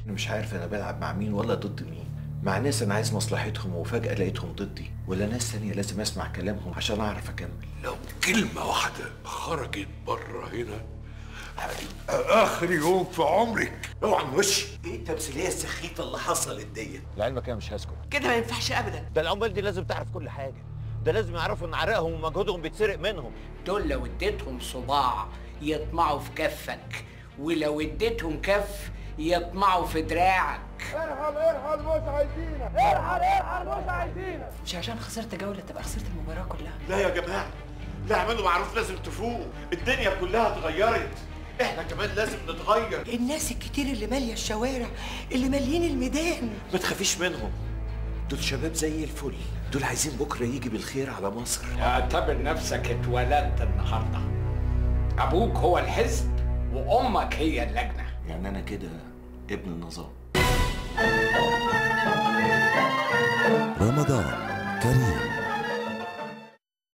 انا مش عارف انا بلعب مع مين ولا ضد مين. مع ناس انا عايز مصلحتهم وفجأة لقيتهم ضدي، ولا ناس ثانية لازم اسمع كلامهم عشان اعرف اكمل. لو كلمة واحدة خرجت بره هنا هيبقى اخر يوم في عمرك. اوعى من وشي. ايه التمثيلية السخيفة اللي حصلت ديت؟ لعلمك انا مش هسكت كده، ما ينفعش ابدا. ده العمال دي لازم تعرف كل حاجة، ده لازم يعرفوا ان عرقهم ومجهودهم بيتسرق منهم. دول لو اديتهم صباع يطمعوا في كفك، ولو اديتهم كف يطمعوا في دراعك. ارحل ارحل مش عايزينك، ارحل ارحل مش عايزينك. مش عشان خسرت جولة تبقى خسرت المباراة كلها. لا يا جماعة، لا اعملوا معروف، لازم تفوقوا، الدنيا كلها اتغيرت، احنا كمان لازم نتغير. الناس الكتير اللي مالية الشوارع، اللي ماليين الميدان، ما تخافيش منهم، دول شباب زي الفل، دول عايزين بكرة يجي بالخير على مصر. اعتبر نفسك اتولدت النهارده. ابوك هو الحزب وامك هي اللجنة. يعني انا كده ابن النظام. رمضان كريم.